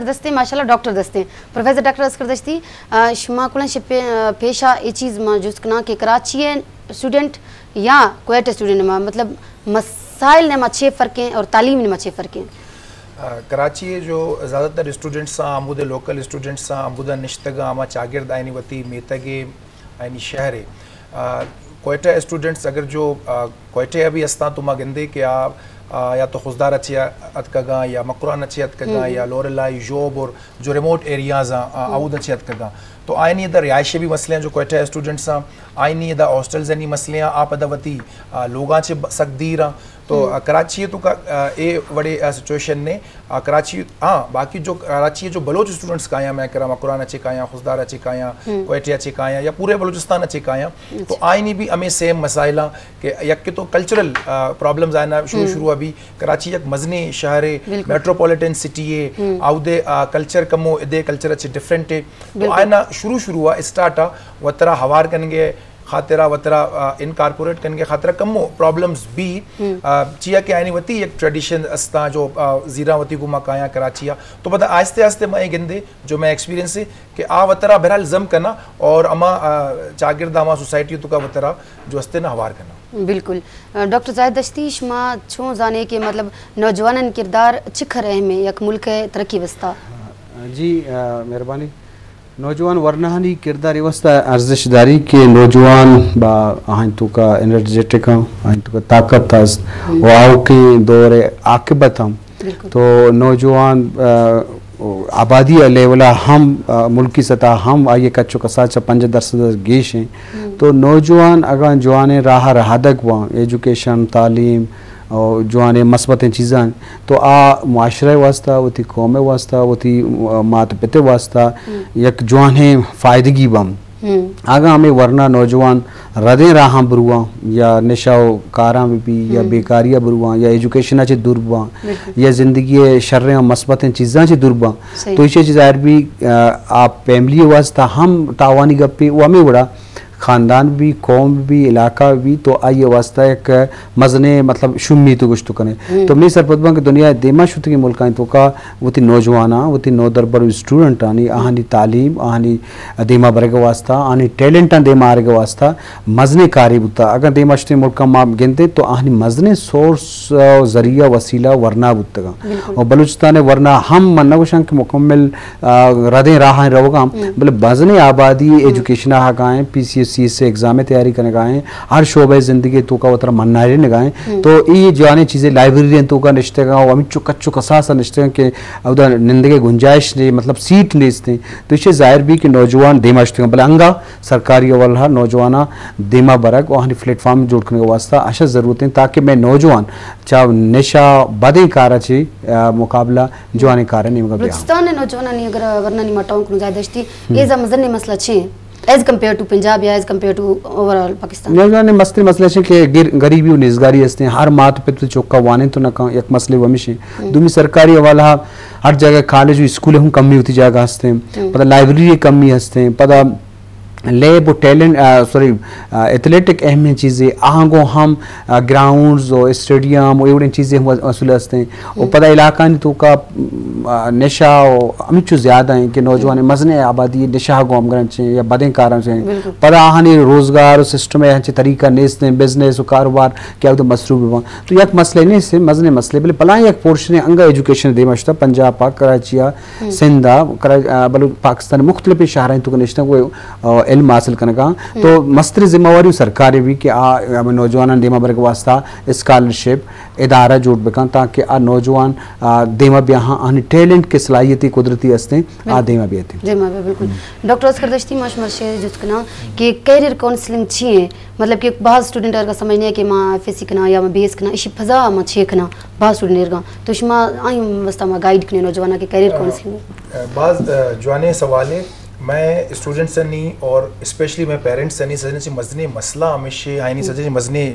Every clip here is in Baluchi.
دستیں، ماشاءاللہ ڈاکٹر دستیں۔ پروفیسر ڈاکٹر اصغر دشتی، آ، شما کلاں شپ، آ، پیشا اے چیز ما جست کناں کہ کراچی ءِ اسٹوڈنٹ یا کوئٹہ اسٹوڈنٹ ما، مطلب، مسائل نے ما چے فرق ہیں اور تعلیم نے ما چے فرق ہیں؟ آ، کراچی ءِ جو زیادہ تر اسٹوڈنٹس آں، ہمود ءِ لوکل اسٹوڈنٹس آں، ہمود ءَ نشتگ آں، ہما چاگرد آئینی وتی میتگ ءِ آئینی شہر ءِ۔ آ، کوئٹہ اسٹوڈنٹس اگر جو، آ، کوئٹہ ءَ بھی استاں تو ما گندے کہ آ، آ، یا تو خضدار ءَ چہ اتکگاں یا مکران ءَ چہ اتکگاں یا لوریلائی، ژوب اور جو ریموٹ ایریاز آں، آ، اود ءَ چہ اتکگاں۔ تو آئینی ادا رہائش ءِ بھی مسئلے ہیں، جو کوئٹہ اسٹوڈنٹس آں، آئینی ادا ہاسٹلز آنی مسئلے ہیں، آپ ادا وتی، آ، لوگاں چہ ب-، سک دیر آں۔ تو، آ، کراچی ءِ تو کا، آ، اے وڑے، آ، سچویشن نے، آ، کراچی، ہاں، باقی جو کراچی ءِ جو بلوچ اسٹوڈنٹس کایاں، میں کرا مکران ءَ چہ کایاں، خضدار ءَ چہ کایاں، کوئٹہ ءَ چہ کایاں یا پورے بلوچستان ءَ چہ کایاں، تو آئینی بھی ہمیں سیم مسائل آں کہ یک تو کلچرل، آ، پرابلمز آئینا شروع شروع ءَ بھی۔ کراچی یک مزنیں شہر ءِ، میٹروپولیٹن سٹی ءِ، اودے، آ، کلچر کمو ادے کلچر ءَ چہ ڈفرنٹ ءِ۔ تو آئینا شروع شروع ءَ اسٹارٹ ءَ وترا ہوار کنگے خاطرا وترا، آ، انکارپوریٹ کنگے خاطرا کمو پرابلمز بھی، آ، چیا کہ آئینی وتی یک ٹریڈیشن استاں جو، آ، زیراں وتی گوما کایاں کراچی ءَ۔ تو پدا آہستہ آہستہ ما اے گندے جو میں ایکسپیرینس ہے کہ آ وترا بہرحال ضم کنا اور ہما، آ، چاگرد ہما سوسائٹی تو کا وترا جو استے نا ہوار کنا۔ بالکل۔ آ، ڈاکٹر زاہد دشتی، شما چون زانے کہ مطلب نوجوانان کردار چکھر اہم ہے یک ملک ءِ ترقی واسطہ؟ جی، آ، مہربانی۔ نوجوان ورناہانی کردار اے واسطہ ارزش داری کہ نوجوان با آہن تو کا انرجیٹک ہاں، آہن تو کا طاقت است و آؤکیں دور عاقبت ہم۔ تو نوجوان، آ، آبادی لیولا ہم، آ، ملکی سطح ہم آئی کچ و کساچ پنجاہ درصد گیش ہیں۔ تو نوجوان اگاں جوانیں راہ رہادگ باں، ایجوکیشن، تعلیم، اور جوانیں مثبتیں چیزاں، تو آ معاشرہ واسطہ، وتی قوم واسطہ، وتی، آ، مات پت واسطہ یک جوانیں فائدگی بم۔ اگاں ہمیں ورنا نوجوان ردیں راہاں برواں یا نشہ و کاراں بھی یا بیکاری برواں یا ایجوکیشن چہ دور باں یا زندگی شریں و مثبتیں چیزاں چہ دور باں، تو ایشی چہ ظاہر بھی، آ، آ فیملی واسطہ ہم تاوانی گپے و ہمیں وڑا خاندان بھی، قوم بھی، علاقہ بھی، تو آئی واسطہ یک مزنیں، مطلب، شمی تو گشتو کنے۔ تو میں سرپد باں کہ دنیا دیما شتگیں ملکاں تو کا وتی نوجواناں، وتی نودربر اسٹوڈنٹانی، آہانی تعلیم، آہانی دیما برگ واسطہ، آہانی ٹیلنٹاں دیما آرگ واسطہ مزنیں کاری بوتا۔ اگر دیما شتگیں ملکاں ما گندے تو آہانی مزنیں سورس، آ، ذریعہ، وسیلہ ورنا بوتگاں۔ اور بلوچستان ورنا ہم من نہ گوشاں کہ مکمل آ، ردیں راہ روگاں، بلے بزنیں آبادی ایجوکیشن آگا ہیں، پی سی ایس سی سے ایگزام تیاری کنگا ہیں، ہر شعبہ زندگی توکا وترا مناری نگا ہیں۔ تو ای جوانیں چیزیں لائبریری ہیں توکا نشتگاں و ہمیں چو کچو کساس نشتگاں کہ اودا نندگے گنجائش نے، مطلب سیٹ نیست ہیں۔ تو اسے ظاہر بھی کہ نوجوان دیما شتگاں، بلے انگا سرکاری اول ہا نوجواناں دیما برگ و آہانی پلیٹ فارم جوڑ کنگ واسطہ اشا ضرورت ہیں تاکہ میں نوجوان چا نشہ بدیں کارا چی، آ، مقابلہ جوانیں کارے نیمگا بیاں۔ بلوچستان ءِ نوجوانانی اگر ورنانی ما ٹاؤن کنوں زاہد دشتی، ایز ا مزنیں مسئلہ چے ہیں؟ ایز کمپیئر ٹو پنجاب یا as compare to over Pakistan? نوجوانانی مستریں مسئلہ چے کہ گر-، غریبی و نیزگاری ہستیں، ہر مات پت چوکا وانیں تو نہ کن، یک مسئلہ وہ ہمیش ہیں۔ دومی سرکاری حوالہ ہر جگہ کالج و اسکول ہم کمی ہوتی جگہ ہستیں، پدا لائبریری کمی ہستیں، پدا لیب و ٹیلنٹ، آ، سوری، آ، ایتھلیٹک اہمیں چیزے، آہاں گوں ہم، آ، گراؤنڈز و اسٹیڈیم و ایوڑیں چیزے ہم مسئلہ ہستیں۔ و پدا علاقانی توکا، م، آ، نشہ و ہمچو زیادہ ہیں کہ نوجوان مزنیں آبادی نشہ گوں ہمگرنچ ہیں یا بدیں کاراں چیں۔ پدا آہانی روزگار و سسٹم ہے، ہنچے طریقہ نیست ہیں، بزنس و کاروبار کہ اودا مصروف بباں۔ تو یک مسئلہ نیست، مزنیں مسئلہ، بلے پلان یک پورشن انگا ایجوکیشن دیما شتا، پنجاب پاک کراچی آ، سندھ آ، کرا-، آ، بلو-، پاکستان مختلف شہریں توکا نشتگ و آ، علم حاصل کنگا۔ تو مستر ذمہ واری سرکار بھی کہ آ، ہمیں نوجوانان دیما برگ واسطہ اسکالرشپ ادارہ جوڑ بکن تاکہ آ نوجوان، آ، دیما بیاہاں، آنی ٹیلنٹ کے صلاحیتی قدرتی ہستیں، آ دیما بیتیں۔ دیما بیا، بالکل۔ ڈاکٹر اصغر دشتی، ما شما شے جست کناں کہ کیریئر کاؤنسلنگ چی ہیں؟ مطلب کہ بعض اسٹوڈنٹ ارگا سمجھنے کہ ما ایف ایس سی کناں یا ما بی ایس کناں، اشی پھزا ما چے کناں، بعض اسٹوڈنٹ ارگا۔ تو شما آئی واسطہ ما گائیڈ کنے نوجواناں کہ کیریئر کاؤنسلنگ۔ آ، بعض، آ، جوانیں سوال ہے۔ میں اسٹوڈنٹس انی اور اسپیشلی میں پیرنٹس انی سجنے چی مزنی مسئلہ ہمیشہ آئینی سجنے چی مزنی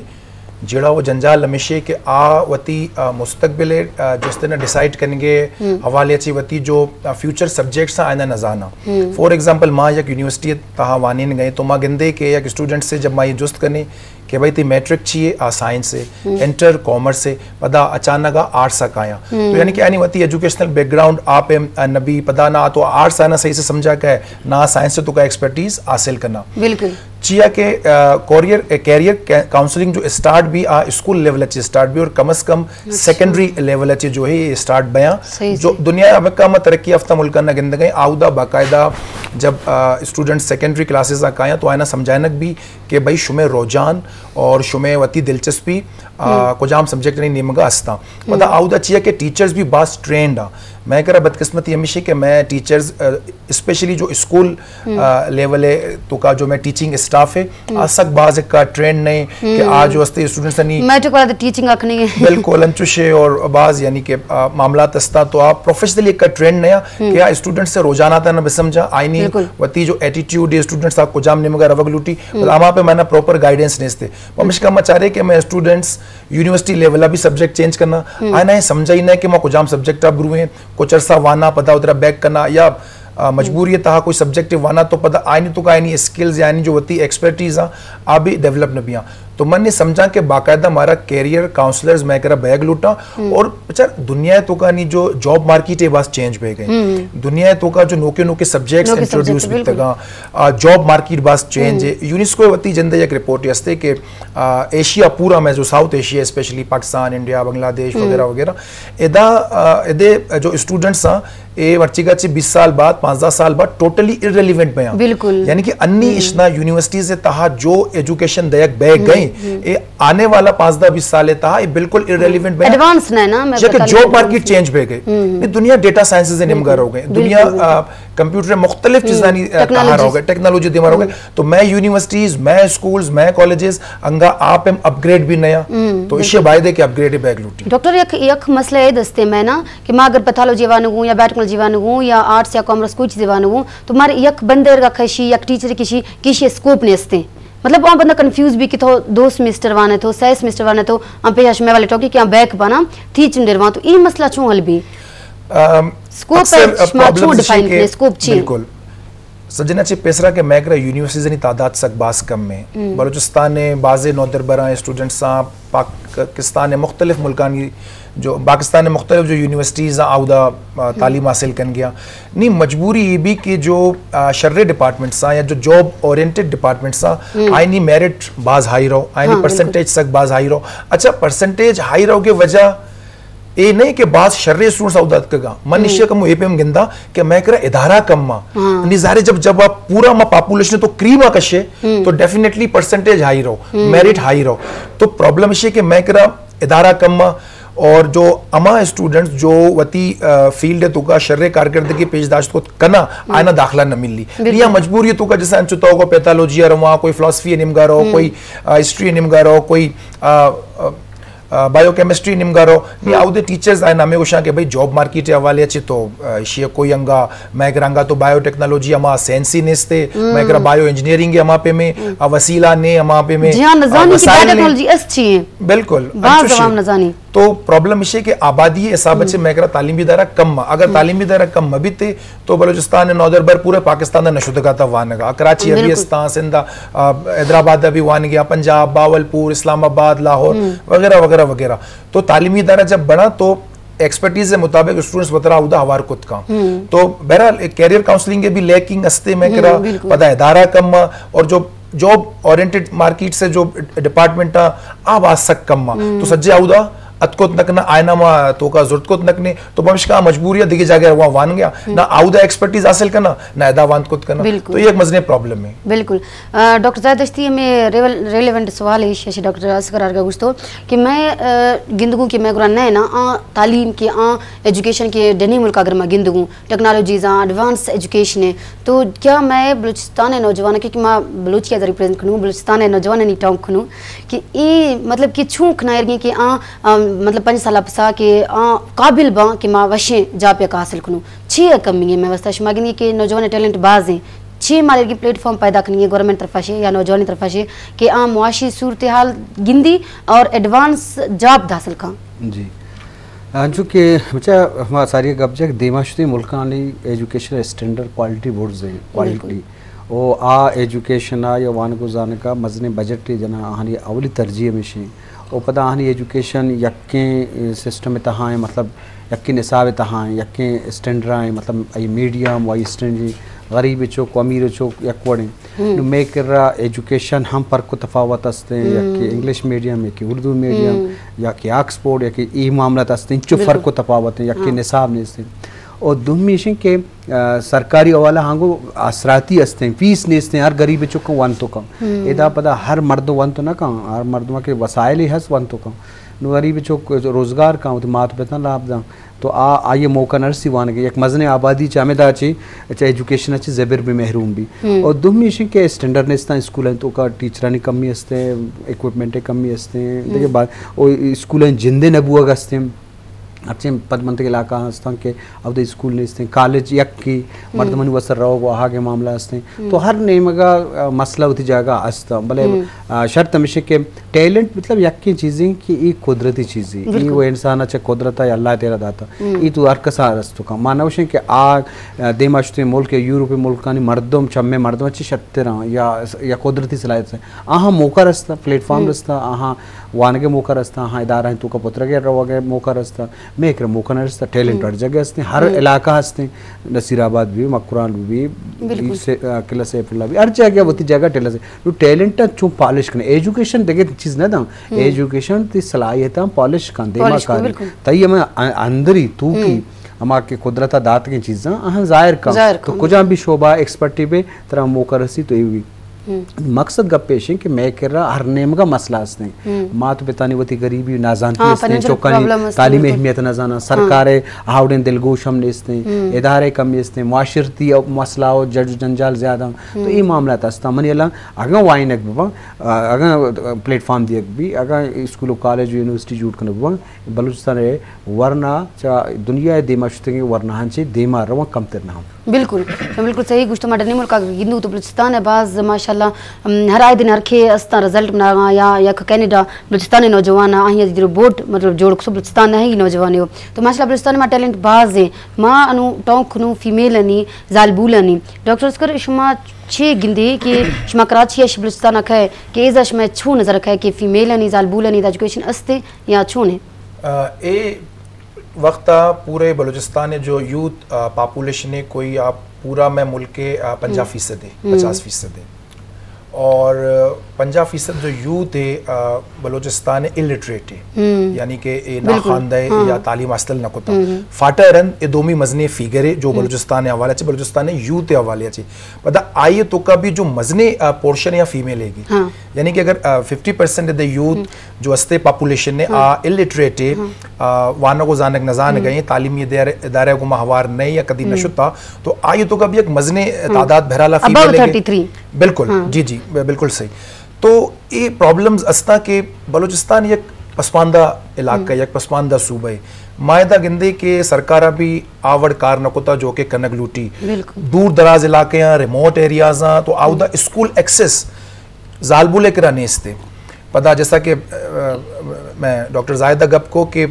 جڑا و جنجال ہمیشہ کہ آ وتی، آ، مستقبل، آ، جستے نا ڈیسائیڈ کنگے حوالے چی وتی جو، آ، فیوچر سبجیکٹس آئینہ نزانا۔ فور ایگزامپل، ما یک یونیورسٹی تہا وانین گئے تو ما گندے کہ یک اسٹوڈنٹ سے جب ما یہ جست کنے کہ بھئی تئی میٹرک چی اے؟ آ سائنس اے۔ انٹر کامرس اے۔ پدا اچانک آ آرٹس آ کایاں۔ تو یعنی کہ آنی وتی ایجوکیشنل بیک گراؤنڈ آ پیم نبی، پدا نہ آ تو آرٹس آنا صحیح سے سمجھا کہ نہ سائنس سے تو کا ایکسپرٹیز حاصل کرنا۔ بالکل۔ چیا کہ، آ، کوریئر، آ، کیریئر کا-، کاؤنسلنگ جو اسٹارٹ بی آ اسکول لیول اچ اسٹارٹ بی اور کم از کم سیکنڈری لیول اچ جو ہے اسٹارٹ بیاں۔ صحیح، جو صحیح۔ دنیا ء ہمکا ما ترقی یافتہ ملکاں نہ گندگیں، آودا باقاعدہ جب، آ، اسٹوڈنٹ سیکنڈری کلاسز آ کایاں تو آئینا سمجھائنک بی کہ بھئی شمے رجحان اور شمے وتی دلچسپی، آ، کجام سبجیکٹ نی نیمگا ہستاں۔ پدا آودا چیا کہ ٹیچرز بھی باز ٹرینڈ آ۔ میں کرا بدقسمتی ہمیشہ کہ میں ٹیچرز، آ، اسپیشلی جو اسکول، آ، لیول ہے تو کا جو میں ٹیچنگ اسٹاف ہے، آ سک باز کا ٹرینڈ نہیں کہ آ جو ہستے اسٹوڈنٹس نہیں۔ میٹرک والا تو ٹیچنگ آکھ نہیں ہے۔ بالکل، انچوش ہے اور باز یعنی کہ، آ، معاملات استا تو آ پروفیشنلی کا ٹرینڈ نیا کہ آ اسٹوڈنٹس سے رجحانات نہ بسمجھا، آئینی بالکل۔ وتی جو ایٹیٹیوڈ ہے اسٹوڈنٹس آ کجام نیمگا روگ لوٹی، ہم۔ مطلب ہما پہ میں نا پراپر گائیڈنس نیستے۔ پمشکا ما چارے کہ میں اسٹوڈنٹس یونیورسٹی لیول بھی سبجیکٹ چینج کرنا، ہم۔ آئینا یہ سمجھا ہی نہ کہ ما کجام سبجیکٹ اب روئیں، کچھ عرصہ وانا پدا ادرا بیک کرنا یا، آ، مجبوری تہا کوئی سبجیکٹ وانا تو پدا آئینی تو کا آئینی اسکلز یعنی جو وتی ایکسپرٹیز آ، آ بھی ڈیولپ نہ بیاں۔ تو من نے سمجھا کہ باقاعدہ ہمارا کیریئر کاؤنسلرز میں کرا بیگ لوٹا اور اچھا دنیا تو کا نی جو جاب مارکیٹ ہے بس چینج بہ گئی۔ دنیا تو کا جو نوکے نوکے سبجیکٹس نوکے انٹروڈیوس سبجیکٹ، بھی بالکل۔ تگا، آ، جاب مارکیٹ بس چینج ہے۔ یونیسکو وتی جندے ایک رپورٹ ہستے کہ، آ، ایشیا پورا میں جو ساؤتھ ایشیا اسپیشلی پاکستان، انڈیا، بنگلہ دیش وغیرہ وغیرہ، ادا، آ، ادے جو اسٹوڈنٹس ہیں اے مرچیگا چہ بیس سال بعد، پانزدہ سال بعد ٹوٹلی ارریلیونٹ بیاں۔ بالکل۔ یعنی کہ انی اشنا یونیورسٹیز تہا جو ایجوکیشن دیگ بہ گئیں، اے آنے والا پانزدہ بیس سال تہا اے بالکل ارریلیونٹ بیاں۔ ایڈوانس نہ نا، میں یا کہ بتا جاب مارکیٹ چینج بہ گئے۔ اے دنیا ڈیٹا سائنسز نیمگا رو گئے۔ دنیا، بالکل، بالکل۔ آ، کمپیوٹر مختلف چیزانی، آ، تہا رو گئے، ٹیکنالوجیز تہا رو گئے۔ تو میں یونیورسٹیز، میں اسکولز، میں کالجز انگا آپ ہم اپ گریڈ بھی نیا۔ تو اشی بایدے کہ اپ گریڈ بیگ لوٹی۔ ڈاکٹر، یک، یک مسئلہ اے دستے میں نا، کہ ما اگر پیتھالوجی وانگوں یا بایوٹیکنالوجی وانگوں یا آرٹس یا کامرس کوئی چیزے وانگوں، تو مارے یک بندے ارگا کشی، یک ٹیچر کشی، کشی اسکوپ نیستیں۔ مطلب، آ بندہ کنفیوز بی کہ تو دو سمسٹر وانے تو، سہ سمسٹر وانے تو، آ پہ شمے والے ٹوکی کہ آ بیک بانا، تھی چنڈیر وان تو، اے مسئلہ چون حل بی؟ ام، اسکوپ اکثر ہے، شما پرابلم چون اسی ڈیفائن کہ کنے، اسکوپ چی؟ بالکل۔ سجنا چہ پیسرا کہ میکرا یونیورسٹیزانی تعداد سک باز کم ہے۔ بلوچستان نے بازے نودربراں اسٹوڈنٹس آں پاکستان نے مختلف ملکانی جو پاکستان نے مختلف جو یونیورسٹیز آں اودا، آ، تعلیم حاصل کن گیا۔ نی مجبوری یہ بھی کہ جو، آ، شرے ڈپارٹمنٹس آں یا جو جاب اورینٹڈ ڈپارٹمنٹس آں، آئینی میرٹ باز ہائی رو، آئینی ہاں، بالکل۔ پرسنٹیج سک باز ہائی رو۔ اچھا، پرسنٹیج ہائی رو کے وجہ اے نہیں کہ باز شرے اسٹوڈنٹس اودا اتکگا۔ من اشیا کمو اے پیم گندا کہ میں کرا ادارہ کم ما۔ ہاں۔ نی ظاہر ہے جب، جب آپ پورا ما پاپولیشن تو کریم آ کشے، تو ڈیفینیٹلی پرسنٹیج ہائی رو، میرٹ ہائی رو۔ تو پرابلم اشے کہ میں کرا ادارہ کم ما اور جو اما اسٹوڈنٹس جو وتی، آ، فیلڈ تو کا شرے کارکردگی پیش داشت کو کنا، آئینا داخلہ نہ ملی۔ بالکل۔ یا مجبوری تو کا جیسے انچو تو کو پیتھالوجی رواں، کوئی فلسفی نمگا رو، کوئی، آ، ہسٹری نمگا رو، کوئی، آ، آ، آ، بایو کیمسٹری نیمگا رو، نی آودے ٹیچرز آئے نامے گوشاں کہ بھئی جاب مارکیٹ حوالے اچھے تو، آ، ایشی کوئی انگا، میں کرا انگا تو بایو ٹیکنالوجی ہما سائنسی نیستے، میں کرا بایو انجینئرنگ ہما پہ میں، آ، وسیلہ نے ہما پہ میں، جہاں نزانی کہ بایو ٹیکنالوجی اس چی ہیں۔ بالکل، باز عوام نزانی۔ تو پرابلم ایشی کہ آبادی حساب اچھے میں کرا تعلیمی ادارہ کم ما۔ اگر تعلیمی ادارہ کم مبیتے، تو بلوچستان نے نودربر پورے پاکستان دا نشدگا تا وانگا۔ کراچی ابھی استان، سندھ، آ، حیدرآباد ابھی وانگیا، پنجاب، باولپور، اسلام آباد، لاہور وغیرہ وغیرہ وغیرہ۔ تو تعلیمی ادارہ جب بنا تو ایکسپرٹیز کے مطابق اسٹوڈنٹس وترا اودا ہوار کت کاں۔ تو بہرحال ایک کیریئر کاؤنسلنگ کے بھی لیکنگ استے میں کرا، پدا ادارہ کم اور جو جاب اورینٹڈ مارکیٹ سے جو ڈپارٹمنٹ آ، آ باز سک کم آ۔ تو سجے اودا اتکوت نکنا، آئینا ما توکا زرت کوت نکنے، تو پمشکا مجبوری آ دگہ جاگہ رواں وان گیا۔ نہ اودا ایکسپرٹیز حاصل کنا، نہ ادا وانت کوت کنا۔ بالکل۔ تو یہ ایک مزنے پرابلم ہے۔ بالکل۔ آ، ڈاکٹر زاہد دشتی ہمیں ریول-، ریلیونٹ سوال ہے، ششی ڈاکٹر اصغر آرگا گوشتو کہ میں، آ، گندگوں کہ میں گرا نہ نا، آ، تعلیم کے، آ، ایجوکیشن کے ڈنی ملک اگر میں گندگوں، ٹیکنالوجیز آں، ایڈوانس ایجوکیشن ہے۔ تو کیا میں بلوچستان نوجوان، کیونکہ ما بلوچی ریپرزینٹ کنوں، بلوچستان نوجوان نی ٹاؤن کنوں کہ اے مطلب کہ چون کھنائرگیں کہ آ، آ، مطلب پنج سال پسا کہ آ قابل باں کہ ما وشیں جاب یک حاصل کنوں۔ چی ہے کمی ہے میں واسطہ شما گندی کہ نوجوان ٹیلنٹ باز ہیں۔ چی مارے کی پلیٹ فارم پیدا کنی ہے گورنمنٹ طرف سے یا نوجوان طرف سے کہ آ معاشی صورتحال گندی اور ایڈوانس جاب حاصل کاں۔ جی۔ انچو کہ بچا ہما ساری گپ جا کہ دیما شتیں ملکانی ایجوکیشن اسٹینڈرڈ کوالٹی برز ہیں، کوالٹی۔ بالکل۔ او آ ایجوکیشن ءَ یا وانگ ءُ زانگ ءَ مزنیں بجٹ جناں، آہانی اولی ترجیح ہمیش ایں۔ او پدا آہانی ایجوکیشن یکیں سسٹم ءِ تہا ایں، مطلب یکیں نصاب ءِ تہا ایں، یکیں اسٹینڈرڈ ءَ ایں، مطلب اے میڈیم و اے اسٹینڈرڈ، غریب چک و امیر چک یک وڑیں۔ نو مئے کرا ایجوکیشن ہم فرق و تفاوت است ایں، یکے انگلش میڈیم، یکے اردو میڈیم، یا کہ آکسفورڈ، یا کہ اے معاملات است ایں، چو فرق و تفاوت ایں، یکے نصاب نیست ایں۔ اور دومی ایش ایں کہ آ، سرکاری حوالہ ہانگو آسراتی است ایں، فیس نیست ایں، ہر غریب چک ونت کن۔ ادا پدا ہر مردم ونت نہ کن، ہر مردم کہ وسائل ہست ونت کن۔ نو غریب چک روزگار کن، وتی مات پتاں لاپ داں۔ تو آ، آئی موقع نرسی وانگے، یک مزنیں آبادی چہ ہمدا چہ، چہ ایجوکیشن چہ زبر بہ محروم بی۔ اور دومی ایش ایں کہ اسٹینڈرڈ نیستاں، اسکول ایں تو کا ٹیچرانی کمی است ایں، اکوپمنٹ کمی است ایں، دیگہ بات، او اسکول ایں جندے نبوگ است ایں۔ ہرچیں پدمنتگ علاقہ ہستاں کہ اودا اسکول نیست ایں، کالج یکے، مردمانی واسطہ روگ و آہگ ءِ معاملہ است ایں۔ تو ہر نیمگا، آ، مسئلہ وتی جاگہ است ایں، بلے، آ، شرط ہمیش ایں کہ ٹیلنٹ مطلب یکیں چیزیں کہ اے قدرتی چیزیں، اے و انسان چہ قدرت ءَ اللہ تیرا داتا، اے تو ہر کسا رست کن۔ ما نوشیں کہ آ، آ، دیما شتیں ملک یا یورپی ملکانی مردم چمے مردم چہ شتراں یا، یا قدرتی صلاحیت ایں۔ آہاں موقع رستا، پلیٹ فارم رستا، آہاں وانگ ءِ موقع رستا، آہاں ادارہ ایں تو کا پترگ ءَ روگ ءِ موقع رستا۔ مئے کرا موقع نہ رستا، ٹیلنٹ ہر جگہ است ایں، ہر علاقہ است ایں، نصیر آباد بی، مکران بی، بالکل۔ سے-، آ، قلعہ سیف اللہ بی، ہر جگہ وتی جگہ ٹیلنٹ است ایں۔ نو ٹیلنٹ چون پالش کنے، ایجوکیشن دگہ چیز نہ داں، ایجوکیشن تی صلاحیتاں پالش کن، دیما پالش کن، کاری۔ بالکل۔ تئی ہمیں ا-، اندری تو کی ہما کہ قدرت داتگیں چیزاں آہاں ظاہر کن۔ ظاہر تو کن۔ کجام بھی شعبہ ایکسپرٹی بے ترا موقع رسی تو اے بھی۔ مقصد گپ ایش ایں کہ مئے کرا ہر نیمگا مسئلہ است ایں۔ مات پتانی وتی غریبی و نازانتی است ایں، فنانشل چوکانی پرابلم است ایں، تعلیم بالکل۔ اہمیت نہ زاناں، سرکار ءِ آوڑیں دلگوش ہم نیست ایں، ادارے کمی است ایں، معاشرتی مسئلہ و جج و جنجال زیادہ ایں۔ تو اے معاملات است ایں۔ منی الان اگاں وائنگ بباں، آ، اگاں پلیٹ فارم دیگ بی، اگاں اسکول و کالج و یونیورسٹی جوڑ کنگ بباں، بلوچستان ءِ ورنا چہ دنیا ءِ دیما شتگیں ورناہاں چہ دیما رواں، کمتر نہ ایں۔ بالکل، شما بالکل صحیح گوشت۔ ما ڈنی ملک اگر گندو تو بلوچستان ءَ باز ماشاءاللہ، ام، ہر آئے دن ہر کے استاں رزلٹ بنا یا، یا کہ کینیڈا بلوچستان ءِ نوجوان آہی دیر بورڈ مطلب جوڑ کسو بلوچستان ءِ ہی نوجوان ہو۔ تو ماشاءاللہ بلوچستان ءَ ما ٹیلنٹ باز ایں۔ ما انو ٹونک نو فیمیل انی، زالبول انی۔ ڈاکٹر اصغر شما چے گندے کہ شما کراچی اش بلوچستان ءَ کھے کہ ایزا شما چون نظر کھے کہ فیمیل انی، زالبول انی دا ایجوکیشن استے یا چون ایں؟ آ، اے وقت ءَ پورے بلوچستان ءِ جو یوتھ، آ، پاپولیشن ہے کوئی آپ پورا میں ملک کے، آ، پنجاہ فیصد ہے، پچاس فیصد ہے۔ اور، آ، پنجاہ فیصد جو یوتھ ہے، آ، بلوچستان ءِ الٹریٹ ہے۔ یعنی کہ اے ناخواندہ ہے یا تعلیم حاصل نہ کتا۔ فاٹا رند اے دومی مزنی فیگر ہے جو بلوچستان ءِ حوالے چے، بلوچستان ءِ یوتھ ءِ حوالے چے۔ پدا آئی تو کا بھی جو مزنی، آ، پورشن یا فیمیل ہے گی۔ یعنی کہ اگر، آ، ففٹی پرسینٹ دے یوتھ جو استے پاپولیشن ہے، آ، الٹریٹ ہے، آ، وانگ و زانگ نہ زانگ ایں، تعلیمی ادارے، ادارے گوما ہوار نہ ایں یا کدی نہ شتا، تو آئی تو کا بھی ایک مزنی تعداد بہرحال فیمیل ہے گی۔ بالکل، جی، جی، بالکل صحیح۔ تو اے پرابلمز استا کہ بلوچستان یک پسماندہ علاقہ، یک پسماندہ صوبہ ہے۔ ما ادا گندے کہ سرکار بھی آ وڑ کار نہ کتا جو کہ کنگ لوٹی۔ دور دراز علاقے ہیں، ریموٹ ایریاز ہیں، تو آودا اسکول ایکسس زالبول ءِ کرا نیست ایں۔ پدا جیسا کہ، آ، میں ڈاکٹر زاہد ءَ گپ کو کہ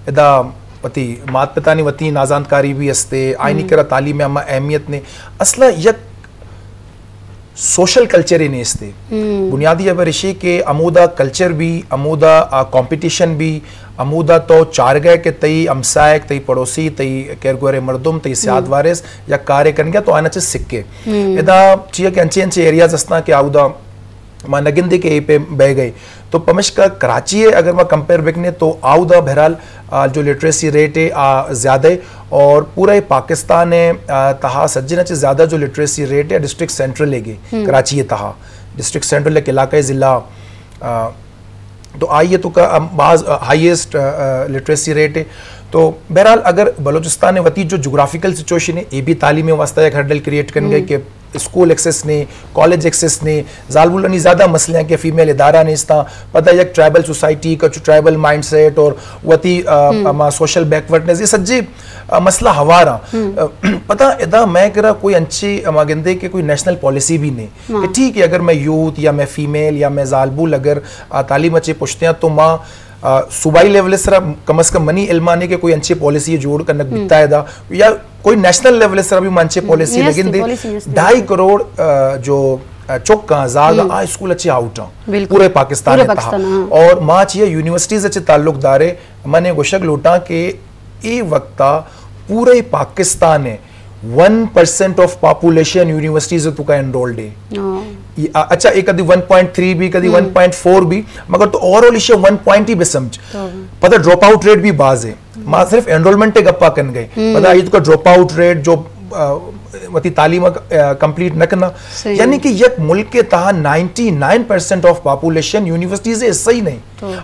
ادا وتی مات پتانی وتی نازانتکاری بھی استے، آئینی کرا تعلیم ءِ ہما اہمیت نے۔ اصلا یک سوشل کلچر ہی نیست ایں۔ بنیادی خبر اشی کہ امودا کلچر بھی، امودا، آ، کمپٹیشن بھی، امودا تو چارگئے کہ تئی ہمسائک، تئی پڑوسی، تئی کیرگورے مردم، تئی سیاد وارث یا کارے کنگے تو آنا چہ سکے۔ ادا چیا کہ انچے انچے ایریاز ہستاں کہ آودا ما نہ گندے کہ اے پہ بہ گئے۔ تو پمشکا کراچی ہے اگر ما کمپیئر بکنے تو آودا بہرحال، آ، جو لٹریسی ریٹ ہے، آ، زیادہ ہے اور پورا پاکستان ہے، آ، تہا سجنا چہ زیادہ جو لٹریسی ریٹ ہے ڈسٹرکٹ سینٹرل ہے گے، کراچی ہے تہا۔ ڈسٹرکٹ سینٹرل ایک علاقہ ہے، ضلع، آ، تو آئی ہے تو کا، آ، بعض، آ، ہائیسٹ، آ، آ، لٹریسی ریٹ ہے۔ تو بہرحال اگر بلوچستان وتی جو جغرافیکل سچویشن ہے، اے بھی تعلیم واسطہ ایک ہرڈل کریٹ کن گئے کہ اسکول ایکسس نے، کالج ایکسس نے، زالبولانی زیادہ مسئلے ہیں کہ فیمیل ادارہ نیستاں، پتہ یک ٹرائبل سوسائٹی کا جو ٹرائبل مائنڈ سیٹ اور وتی، آ، ہما سوشل بیکورڈنس، یہ سجے، آ، مسئلہ ہوارا۔ آ، پتہ ادا میں کرا کوئی انچی، آ، ما گندے کہ کوئی نیشنل پالیسی بھی نہیں کہ ٹھیک ہے اگر میں یوتھ یا میں فیمیل یا میں زالبول اگر، آ، تعلیم اچے پشتے ہیں تو ماں آ، صوبائی لیول سرا کم از کم منی علمانے کہ کوئی انچے پالیسی جوڑ کنگ بیتا ہے دا، یا کوئی نیشنل لیول سرا بھی من انچے پالیسی نیست، لگن دے۔ پالیسی نیست۔ ڈھائی کروڑ، آ، جو، آ، چک آں، زاگ آ، اسکول اچے آؤٹ آں۔ بالکل۔ پورے پاکستان پورے تہا۔ پاکستان، ہاں۔ اور ما چیئے یونیورسٹیز اچے تعلق دارے، من گوشگ لوٹاں کہ اے وقتا پورے پاکستان ہے، one percent of population universities توکا انرولڈ ہے۔ ہاں۔ اچھا، ایک کدی ون پوائنٹ تھری بھی، کدی ون پوائنٹ فور بھی، مگر تو over all Asia one point ہی بے سمجھ۔ پتہ ڈراپ آؤٹ ریٹ بھی باز ہے۔ ما صرف انرولمنٹ گپا کن گئے۔ پتہ یہ تو کا ڈراپ آؤٹ ریٹ جو، آ، وتی تعلیم، آ، کمپلیٹ نہ کرنا۔ یعنی کہ یک ملک کے تہا ninety nine percent of population universities ہے، صحیح نہیں۔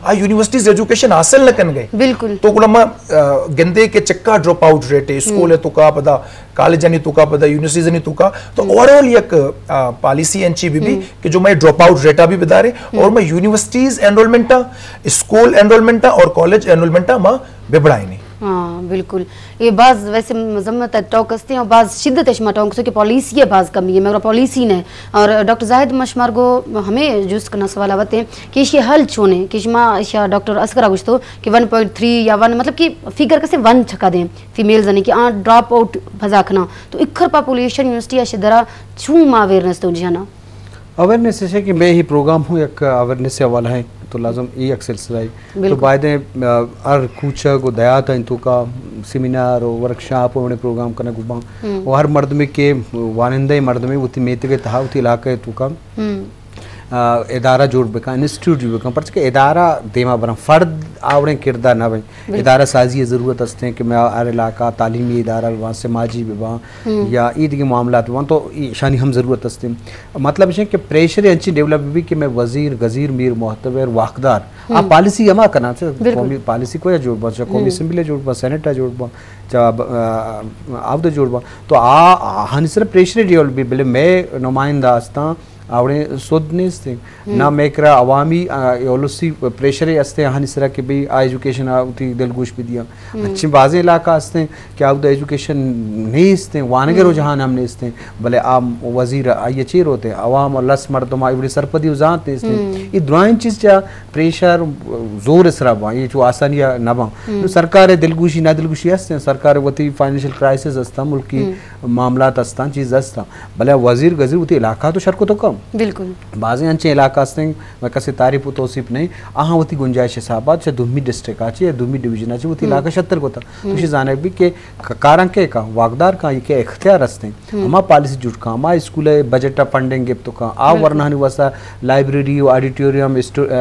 آ یونیورسٹیز ایجوکیشن حاصل نہ کن گئے۔ بالکل۔ تو گڑا ما، آ، گندے کہ چکا ڈراپ آؤٹ ریٹ ہے، اسکول ہے توکا پدا، کالج نہیں توکا پدا، یونیورسٹیز نہیں توکا۔ تو اوور آل یک، آ، پالیسی انچی بھی بھی کہ جو میں ڈراپ آؤٹ ریٹا بھی بدارے اور میں یونیورسٹیز انرولمنٹا، اسکول انرولمنٹا اور کالج انرولمنٹا ما ببڑائیں۔ ہاں، بالکل۔ یہ باز ویسے مذمت ٹوک استے ہیں اور باز شدت شما ٹوک سو کہ پالیسی ہے، باز کمی ہے، مگر پالیسی نے۔ اور ڈاکٹر زاہد مشمار گو ہمیں جست کرنا سوال آوت ہیں کہ ایشی حل چونے کہ شما ایشا ڈاکٹر اصغر گوشتو کہ ون پوائنٹ تھری یا ون، مطلب کہ فگر کسے ون چھکا دیں فیمیلز نے کہ آ ڈراپ آؤٹ بھزا کھنا، تو اکھر پاپولیشن یونیورسٹی اشی درا چون ما اویئرنس تو جانا؟ اویئرنس ہے کہ میں ہی پروگرام ہوں یک اویئرنس حوالہ ہے، تو لازم یہ یک سلسلہ ہے۔ تو باید ہے، آ، ہر کوچگ و دیہات ہیں توکا سیمینار و ورکشاپ و پروگرام کنگ باں۔ و ہر مردمے کہ وانندہ مردمے وتی میتگ تہا وتی علاقہ توکا، آ، ادارہ جوڑ بکن، انسٹیٹیوٹ جوڑ بکن، پرچہ کہ ادارہ دیما برن، فرد آوڑیں کردار نہ بیں۔ ادارہ سازی ضرورت ہستیں کہ میں ہر علاقہ تعلیمی ادارہ بباں، سماجی بباں، یا ای دیگہ معاملات بباں، تو ایشانی ہم ضرورت ہستیں۔ مطلب ہے کہ پریشر انچی ڈیولپ بھی کہ میں وزیر، گزیر، میر، معتبر، واکدار، آ پالیسی ہما کنا، چاہے قومی پالیسی کو یا جوڑ باں، چاہے قومی اسمبلی جوڑ باں، سینیٹ جوڑ باں، چاہے، آ، آ، آودا جوڑ باں۔ تو آ، آ، ہانی سر پریشر ڈیولپ بھی، بلے میں نمائندہ ہستاں، آوڑیں سود نیست۔ نہ مئے کرا عوامی، آ، اولسی پریشرے ہستیں آہانی سرا کہ بھئی آ ایجوکیشن آ وتی دلگوش بدیاں۔ انچیں بازیں علاقہ ہستیں کہ آودا ایجوکیشن نیستیں، وانگ ء رجحان ہم نیستیں، بلے آ وزیر آئی ء چیر ہوتیں، عوام و لس مردم آئی وڑی سرپدی و زانت نیستیں۔ اے درائیں چیز چا پریشر زور ء سرا باں، اے چو آسانی ء نہ باں۔ نوں سرکار ء دلگوشی نادلگوشی ہستیں، سرکار ء وتی فائنینشل کرائسس ہستاں، ملکی معاملات ہستاں، چیز ہستاں، بلے وزیر گزیر وتی علاقہ تو شر کتو کم۔ بالکل۔ بازیں انچیں علاقہ ہستیں، میں کسی تعریف و توصیف نہیں، آہاں وتی گنجائش حسابات چہ دومی ڈسٹرکٹ آ چہ یا دومی ڈویژن آ چہ وتی علاقہ شتر کتا۔ تو شی زانگ بھی کہ ک-، کاراں کے کا، واقدار کا، یہ کہ اختیار ہستیں۔ ہما پالیسی جوڑ کا، ہما اسکول ء بجٹ ء فنڈنگ گپت کا، آ ورنہانی واسطہ لائبریری و آڈیٹوریم، اسٹو-،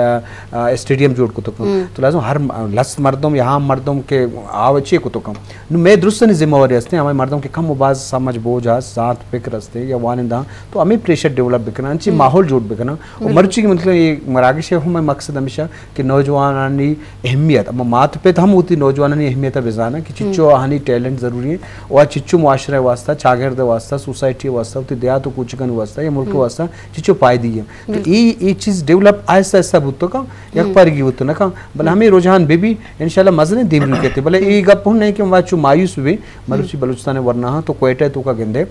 آ، آ، اسٹیڈیم جوڑ کتو کا۔ تو لازم ہر م-، لس مردم یا ہام مردم کے آ چے کتو کا۔ نوں مئے درستانی ذمہ واری ہستیں، ہمے مردم کہ کم و باز سمجھ بوجھ ہست، زانت فکر ہستیں یا وانندہ، تو ہمے پریشر ڈیولپ بکناں، انچیں ماحول جوڑ بکناں۔ و مرچی کہ مطلب یہ مراگش ہے، ہمے مقصد ہمیشہ کہ نوجوانانی اہمیت، اما مات پت ہم ہوتی نوجوانانی اہمیت بزاناں کہ چچو آہانی ٹیلنٹ ضروری ہیں، و چچو معاشرہ واسطہ، چاگرد واسطہ، سوسائٹی واسطہ، ہوتی دیہات و کوچکانی واسطہ یا ملک واسطہ چچو پائدی ہیں۔ تو ای، ای چیز ڈیولپ آہستہ آہستہ بوتو کا، یک پارگی بوتو نہ کا، بلے ہمیں رجحان بے بھی انشاءاللہ مزنیں دیمروی کتے۔ بلے اے گپ ہوں نہیں کہ ما چو مایوس ہوئے، مروچی بلوچستان ورنا ہاں تو کوئٹہ تو کا گندے،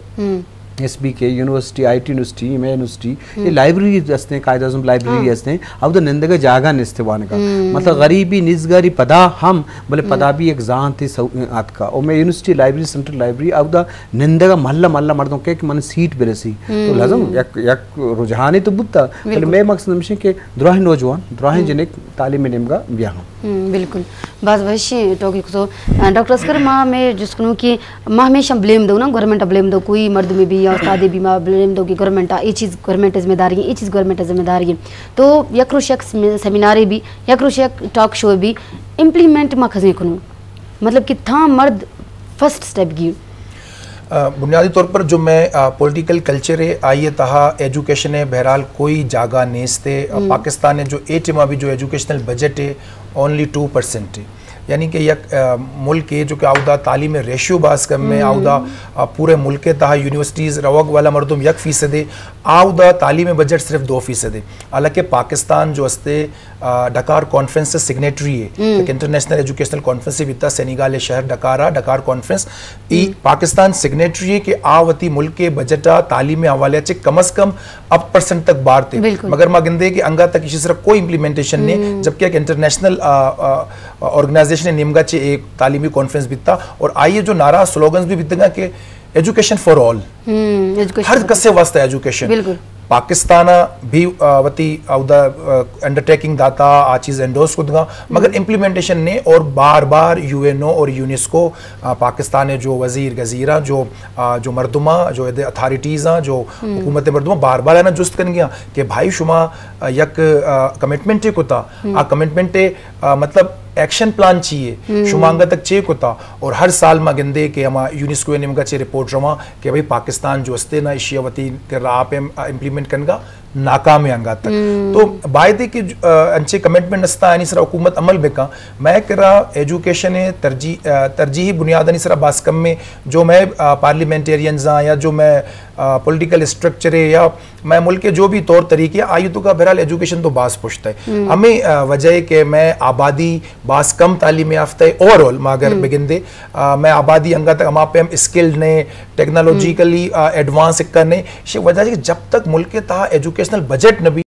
S B K university, I T university, M A university, یہ لائبریری ہستیں، قائد اعظم لائبریری ہستیں، اب تو نندگا جاگہ نستے وانگا۔ مطلب غریبی نزگاری پدا ہم، بلے پدا بھی ایک زانتی سو-، آتکا۔ او میں یونیورسٹی لائبریری، سینٹرل لائبریری، اب دا نندگا محلہ محلہ مردم کہ، کہ من سیٹ برسی۔ تو لازم یک، یک رجحانی تو بوتا، بلے میں مقصد ہمیشہ کہ دراہیں نوجوان، دراہیں جنک تعلیم نیمگا بیاہاں۔ ہم، بالکل۔ باز وشیں ٹاپک تو، آ، ڈاکٹر اصغر، ما ہمیں جست کنوں کہ ما ہمیشہ بلیم دو نا، گورنمنٹ بلیم دو، کوئی مردمے بھی یا استادے بھی ما بلیم دو کہ گورنمنٹ، اے چیز گورنمنٹ ذمہ داری ہے، اے چیز گورنمنٹ ذمہ داری ہے۔ تو یک روش یک سم-، سیمینارے بھی، یک روش یک ٹاک شو بھی امپلیمنٹ ما کھزیں کنوں؟ مطلب کہ تھا مرد فرسٹ سٹیپ گی۔ آ، بنیادی طور پر جو میں، آ، پولیٹیکل کلچر ہے، آئی ء تہا ایجوکیشن ہے، بہرحال کوئی جاگہ نیست ہے۔ آ، پاکستان ہے جو اے ٹیم ابھی جو ایجوکیشنل بجٹ ہے، اونلی ٹو پرسینٹ ہے۔ یعنی کہ یک ملک ہے جو کہ آودا تعلیم ریشیو باز کم ہے، آودا پورے ملک کے تہا یونیورسٹیز روگ والا مردم یک فیصد ہے، آودا تعلیم بجٹ صرف دو فیصد ہے۔ حالانکہ پاکستان جو استے ڈکار کانفرنس سگنیٹری ہے، ایک انٹرنیشنل ایجوکیشنل کانفرنس بیتا سینیگال شہر ڈکارا، ڈکار کانفرنس ای پاکستان سگنیٹری ہے کہ آ وتی ملک کے بجٹ تعلیم حوالے چے کم از کم اپ پرسنٹ تک بار تھے، مگر ما گندے کہ انگا تک اسی طرح کوئی امپلیمنٹیشن نہیں، جبکہ ایک انٹرنیشنل آرگنائزیشن نیمگا چے ایک تعلیمی کانفرنس بیتا اور آئیے جو نعرہ سلوگنز بھی بیتگا کہ ایجوکیشن فار آل، ہر کسے واسطہ ایجوکیشن۔ پاکستان بھی وتی اودا انڈرٹیکنگ داتا، آ چیز انڈورس کتگا، مگر امپلیمنٹیشن نے اور بار بار یو این او اور یونیسکو، پاکستان جو وزیر گزیرہ جو جو مردماں جو اتھارٹیز ہیں جو حکومت مردماں بار بار آنا جست کن گیا کہ بھائی شما یک کمٹمنٹ کتا، آ کمٹمنٹ مطلب ایکشن پلان چیے، شما انگا تک چے کتا؟ اور ہر سال ما گندے کہ ہما یونیسکو نیمگا چے رپورٹ رواں کہ بھئی پاکستان جو استے نا ایشیا وتی کر آپ امپلیمنٹ کنگا ناکام ہے انگا تک۔ تو باید ہے کہ انچے کمٹمنٹ استا آنی سرا حکومت عمل بکا۔ میں کرا ایجوکیشن ترجیح ترجیحی بنیادانی سرا باز کم میں جو میں پارلیمنٹیرینز ہاں یا جو میں پولیٹیکل اسٹرکچر ہے یا میں ملک کے جو بھی طور طریقے آئی تو کا بہرحال ایجوکیشن تو باز پشت ہے۔ ہمیں وجہ ہے کہ میں آبادی باز کم تعلیم یافتہ ہے، اوور آل ما اگر بگندے میں آبادی انگا تک ہما پہ ہم اسکلڈ نے، ٹیکنالوجیکلی ایڈوانس کرنے، شے وجہ ہے کہ جب تک ملک کے تہا ایجوکیشنل بجٹ نہ بھی